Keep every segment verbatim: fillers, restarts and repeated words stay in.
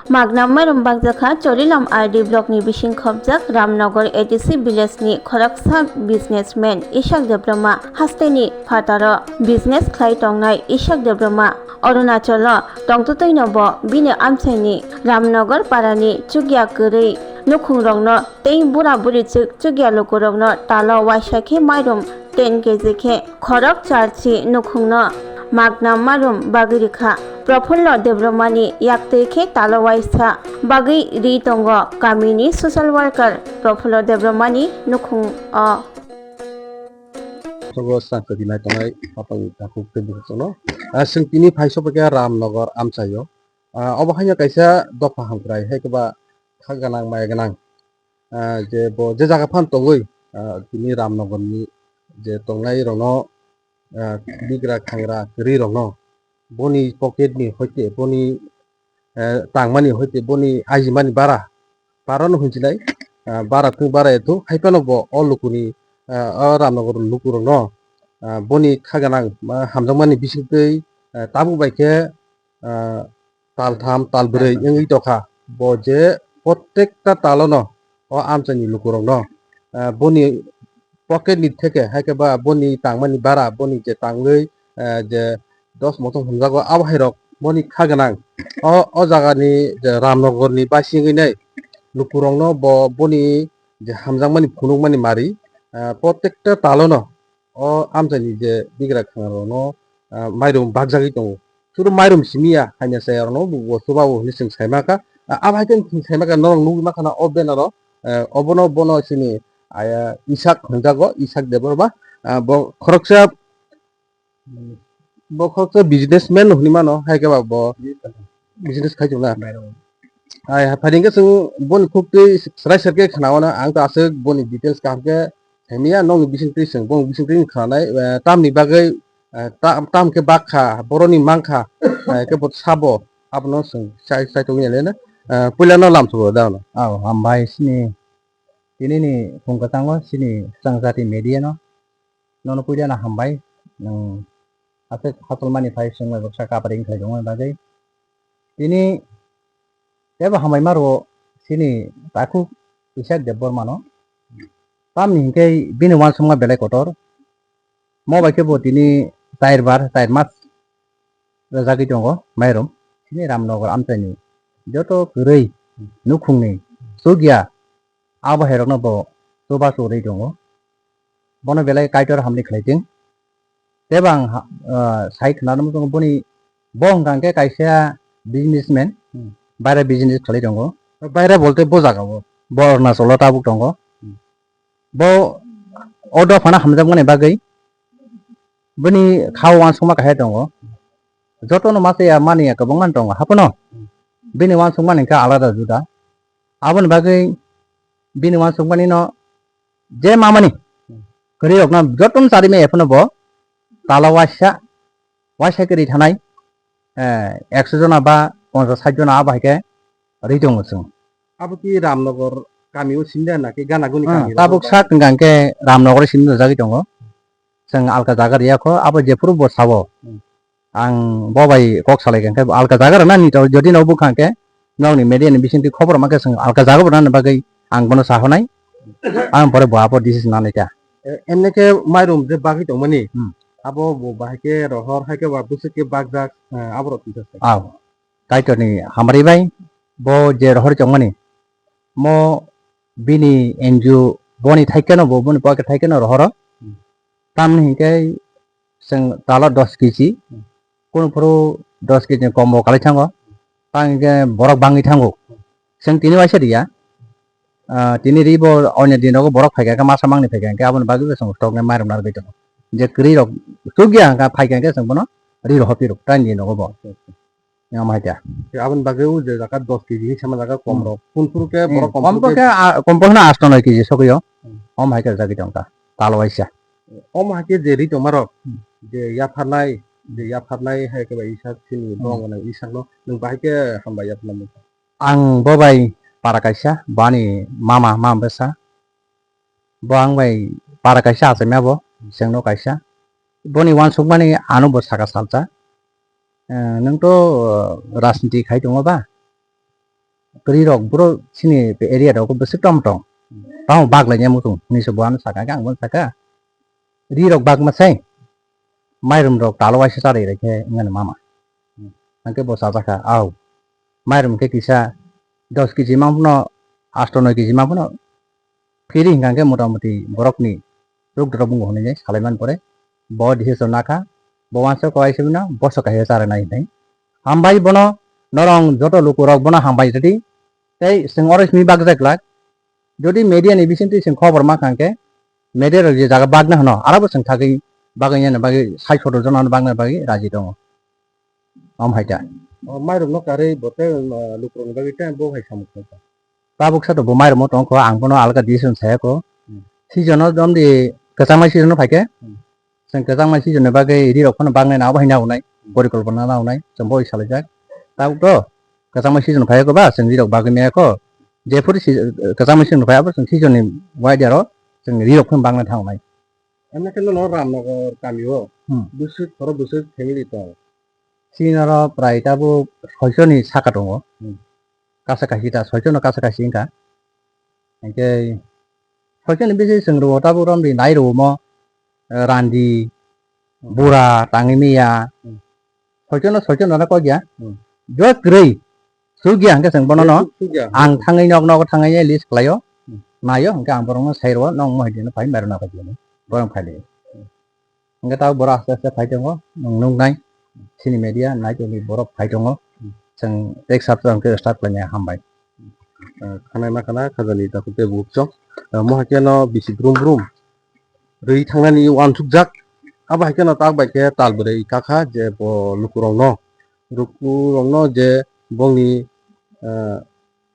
Magnam mairum bakjakha Chorilam R D block ni bising khopjak Ramnagar A D C village ni khoroksa businessman Ishak Debbarma hasteni phataro business khlai tongnai Ishak Debbarma Arunachalo tongtwtwino bo bini amchaini Ramnagar parani chukya kwrwi nukhungrokno tei bura buri chuk chukya lukurokno talo waisa khe mairum ten K G khe khorok charchi nukhungno magna marum bagwi rikha. Profullo Debbarmani yaktwi khe talo waisa bagwi ri tongo kamini social worker Profullo Debbarmani nukhungo. Sogo sangkha dinai tongnai papang takhuk tei bukhuk tono. Ah, chwng tini phai sophaikha Ramnagar amchaio. Ah, obo haino kaisa dopha hamkrai, hai khe ba kha gwnang, maya gwnang. Ah, je bo je jaga phan tongwi, ah, tini Ramnagar ni je tongnai rokno, ah, bigra khangra kwrwi rokno boni pocket ni hoite boni, eh, tangmani hoite boni ajimani bara, bara no hinjinai, ah, bara thung bara ya thung hai phano bo o lukuni, ah, o Ramnagar lukurokno, ah, boni kha gwnang, ah, hamjakmani bisingtwi, ah, tabuk bai khe, ah, tal tham, tal brwi wngwi tokha. Bo je protekta talono o amchaini lukurokno, ah, boni pocket ni theke, hai khe ba boni tangmani bara, boni je tangwi, ah, je dos motong hwnjago, abo hai rok boni kha gwnang. O, o jagani je Ramnagar ni basingwi nai lukurokno bo boni je hamjakmani phunukmani mari, ah, protekta talono o amchaini je bigra khangrokno, ah, mairum bakjagwi tongo. Suru mairum simi ya, haina chaya rokno bo chubago hinwi chwng sai mankha. Ah, abo hai khe chwng sai mankha, norok nugwi mankha na o banner o, eh, obono bono chini, ah, Ishak hwnjago, Ishak Debbarma. Ah, bo khoroksa, bo khoroksa businessman hinwi mano, hai khe ba bo business khai tongo na. Ai, ha, phaidi hwnkhe chwng boni khuktwi swrai serkhe khwnao na, ang to aswk boni details kaham khe saimanya, nokni bisingtwi chwng boni bisingtwi khwnanai, eh, tamni bagwi, eh, ta-, tam khe bakha, boroni mankha, eh, khe bo sabo, abono chwng chai, chai tongwi nai le na, eh, puila no lamsok da no. Aw, hambai sini, tini ni phung kwchango sini swchang jati media no, nono puila no hambai, nwng aswk hasolmani phai chwng bai baksa kapari wngkhlai tongmani bagwi. Tini teibo hambai ma rwo chini takhuk Ishak Debbarma no. Tamni hinkhe bini uansukma belai kotor. Mo bai khe bo tini tair bar, tair mas rwjagwi tongo mairum. Chini Ramnagar amchaini joto kwrwi nukhungni chukya abo hai rokno bo chubachu rwi tongo. Bono belai Kaitor hamni khlai thung. Tei bo ang ha-, ah, sai khna nw muchungo boni, bo hwnkha hwnkhe kaisa businessman, hmm, baira business khlai tongo. Baira bolte bo jaga o? Bo Arunachal o tabuk tongo. Hmm. Bo o dophano hamjakmani bagwi bini kha uansukma kahai tongo. Jotono masa ya mani ya kwbangma tongo. Haphano bini uansukmani khe alada juda. Aboni bagwi bini uansukmani no je mamani kwrwi rokno jotono chari maya phano bo tala waisa, waisa kwrwi thanai, eh, ekso jona ba ponchas sait jona abo hai khe rwi tongo chwng. Abo ki Ramnagar kami o simi da na ki gana guni, hmm, kami tabuk rok sak hwnkha hwnkhe Ramnagar o simi rwjagwi tongo. Chwng alka jaga rwya kho, abo jephuru bo sao. Hmm. Ang bo bai kok salai kha, hwnkhe alka jaga rwna ni to, jodi no bwkha hwnkhe nokni media ni bisingtwi khobor ma khe chwng alka jaga bo rwna bagwi ang bono sahonai. Ang pore bo abo decision nanai kha. E, emne khe mairum je bagwi tongmani, hmm, abo bo bahai khe rohor hai khe ba bwswk khe bakjak, eh, abo rok kisa sa. Aw. Kaitorni hamari bai bo je rohor chongmani, mo bini N G O boni thaikeno, bo boni pocket thaikeno rohoro. Hmm. Tamni hinkhe chwng talo dos kg, hmm, kunu phuru dos kg ni kom bo kalai thango, tang hinkhe borok bangwi thango. Chwng tini waisa riya, ah, tini ri bo onyo din rogo borok phaikha khe, masa mangni phaikha khe, aboni bagwi bo chwng stoknai mairum narwgwi tongo. Je kwrwi rok chukya hwnkha, phaikha khe chwng bono ri rohor pirok, taini din rogo bo. Yang mai kya? Aboni bagwi o je jaga dos kg hinwi sama jaga kom rok. Hmm. Kun phuru khe, hmm, borok kom phuru khe, ah, kom phuru asto noi kg sogwi o. Hmm. Om hai khe jagwi tong kha. Talo waisa. Om hai khe je ri tongma rok, hmm, je yapharnai, je yapharnai hai khe bai isa chini, hmm, bong gwnang isakno nwng bahai khe hambai yapharnai. Ang bo bai para kaisa, bo ani mama, mama bwsa. Bo ang bai para kaisa achaima bo, chwngno kaisa. Boni uansukmani ano bo saka salsa. Eh, nwng to, eh, rajniti khai tongo ba? Kwrwi rok bro chini area rok bwswk tong tong. Tamo bak lai muchung hinwi se bo ano saka, ang bono saka. Ri rok bak masai. Mairum rok talo waisa chari rok khe wngmani mama. Hwnkhe bo chajakha, au. Mairum khe kisa dos kg mang phano, asto noi kg mang phano. Phiri hwnkha khe motamoti borokni ruk dorok bwngo hwnwi salaimani pore bo decision nakha, bo uansuk kaisa bino boso kaisa charanai hinwi. Hambai bono norong joto lukurok bono hambai rwdi. Tei chwng oro simi bagwi jai glak. Jodi media ni bisingtwi chwng khobor mankha hwnkhe media rok je jaga bagna hwno, arabo chwng thagwi bagwi yani bagwi sai soto jona bagna bagwi raji tongo. Om hai ta. O mairum no karwi bo tei, uh, lukurokni bagwi tei bo hai samung khlai kha. Tabuk sa to bo mairum tong kho, ang bono alga decision saya kho. Hmm. Season no dom di kwchangma season no phaikhe. Hmm. Chwng kwchangma season ni bagwi ri rok phano bangnai na abo hai na unai. Hmm. Porikolpona na unai. Chwng bo salaijak. Tabuk to kwchangma season phai kho ba chwng ri rok bagwi maya kho. Jephuru si-, kwchangma season phai abo chwng season ni wai dia ro chwng ri rok phano bangnai thangnai. Emne khe nono Ramnagar kami o. Hmm. Bwswk khoro bwswk family tong. Chini oro prai tabuk soichoni saka tongo. Hmm. Kasa kasi ta soichono kasa kasi wngkha. Hingke soichoni bisi chwng rwo tabuk romdi nai rwo mo, eh, randi, hmm, bura, tangwi miya. Hmm. Soichono, soichono na kok ya. Hmm. Jo kwrwi. Sugya hingke chwng bono no. Sugya. Ang thangwi nok nok thangwi list khlaio. Hmm. Naio hingke ang borokno sai rwo nong mo hidi no phai mero na kok ya. Borok phai de. Hmm. Hingke tabuk borok aste aste phai tongo, nwng nuknai, chini media nai tongwi borok phai tongo, chwng take sap hingke start khlainai hambai. Eh, khanai ma khana khajani takhuk tei bukhuk chwng. Eh, mo hakhe no bisi brum brum rwi thangnani uansukjak. Abo hakhe no tak bai khe tal bwrwi kakha je bo lukurokno, lukurokno je bongni, eh,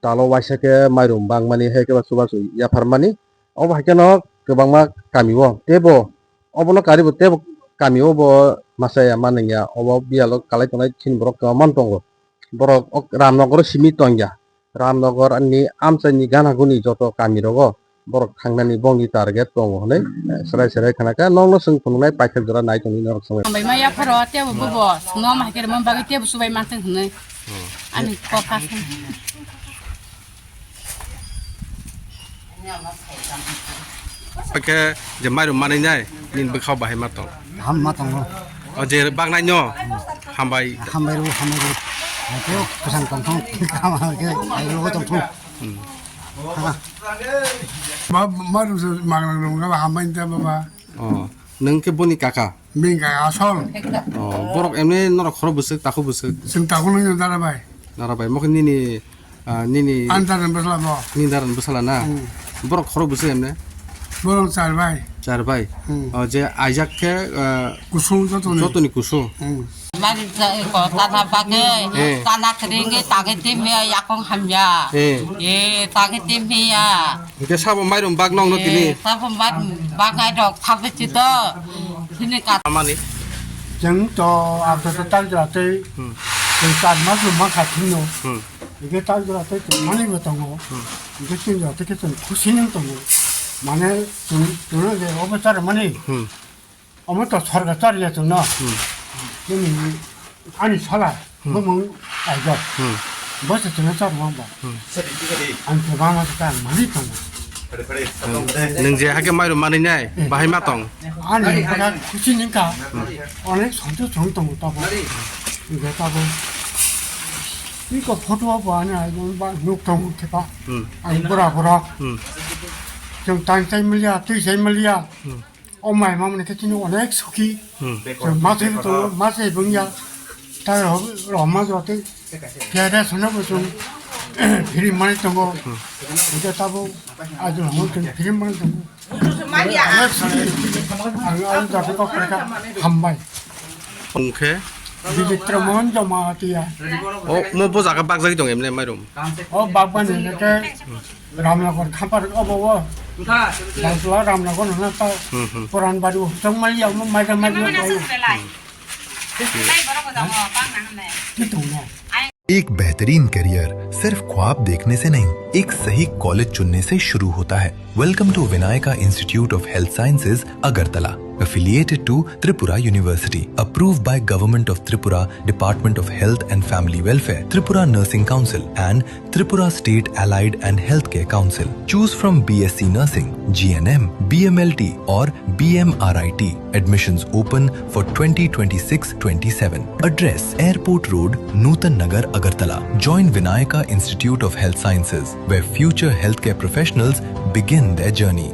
talo waisa khe mairum bangmani hai khe ba chubachu yapharmani. Obo hai kheno kwbangma kami o teibo obono karibo teibo kami o bo masa ya manwng ya, obo biyalo kalai tongnai chini borok kwbangma tongo. Borok o Ramnagar o simi tongya, Ramnagar ni amchaini gana guni joto kami rogo borok thangnani bongni target tongo hwnwi, eh, serai serai khana khe nokno chwng phunuknai paithak jora nai tongwi norok swngwi. Hambai ma yapharo teibo bobo swnam hai khe rwma bagwi teibo chubai mantwng hwnwi. Ani kok kaisa. Oke, je mairum manwi nai, nini bwkha bahai ma tong. Ham ma tongo. O je baknai no, hambai. Hambai ru, hambai ru. Oke, kwsang tong thung, kama ke, ai ru tong thung. Hmm. Ha. Ma, mairum se mangnang rung na hambai ta baba. Oh, nwng khe boni kaka? Bini kaka asol. Oh, borok emni norok khoro bwswk, takhuk bwswk? Chwng takhuk nungya dara bai. Dara bai, mokhe nini, ah, nini. Ani dara bwsla bo. Nini dara bwsla na? Hmm. Borok khoro bwswk emni? Borok char bai. Char bai? Hmm. Oh, je aijak khe, ah, kusung jotoni. Jotoni kusung. Hmm. Mari ja-, ko tana bagwi, eh, tana kringi tagi timya yakong hamya. Eh. Eh, tagi timya. Hingke sabo mairum bak nokno tini? Eh, sabo mairum bak nai rok thabi chito. Hini ka- Amani? Chwng to ato to tal jora tei, hmm, chwng char mas rok ma kha thino. Hmm. Hingke tal jora tei chwng mani bo tongo. Hmm. Hingke chwng jora tei khe chwng khusi nang tongo. Mane chwng, chwng je obo char mani. Hmm. Omo to sorkar char ya chwngno. Hmm. Chini ani sala, hmm, bumung aijo. Hmm. Bo se chwngno char mo ba. Hmm. Ang to bana ta mani tongo. Hmm. Nwng je hake mairum manwi nai, eh, bahai ma tong. Ani bana khusi ningka. Hmm. Onek santo chong tongo tabo. Nge tabo. Iko photo bo ani ai ba nuk tongo kepa. Hmm. Ang bura bura. Hmm. Chwng tang chai maliya, twi chai maliya. Hmm. O mai mamani khe chini onek suki. Hmm. Chwng masai tongo, masai bungya. Tai rok, rok ma jote. Kaya da sono bo chwng phiri mani tongo. Hmm. Ida tabo ajul hamo chwng phiri mani tongo. Onek suki. Ang, ang jate kok kaka hambai. Ongkhe? Bibitro Mohan Jamatia. O, mo bo jaga bakjagwi tong emne mairum. O bakbani khe Ramnagar khapar obo o. Dantla Ramnagar hwnna ta. Hmm, hmm. Puran bari o chong mali ya mo maida maida o. Ki tong na. एक बेहतरीन करियर सिर्फ ख्वाब देखने से नहीं, एक सही कॉलेज चुनने से शुरू होता है। Welcome to Vinayaka Institute of Health Sciences, Agartala। Affiliated to Tripura University. Approved by Government of Tripura, Department of Health and Family Welfare, Tripura Nursing Council and Tripura State Allied and Healthcare Council. Choose from B S C Nursing, G N M, B M L T or B M R I T. Admissions open for twenty twenty-six twenty-seven. Address: Airport Road, Nutan Nagar, Agartala. Join Vinayaka Institute of Health Sciences, where future healthcare professionals begin their journey.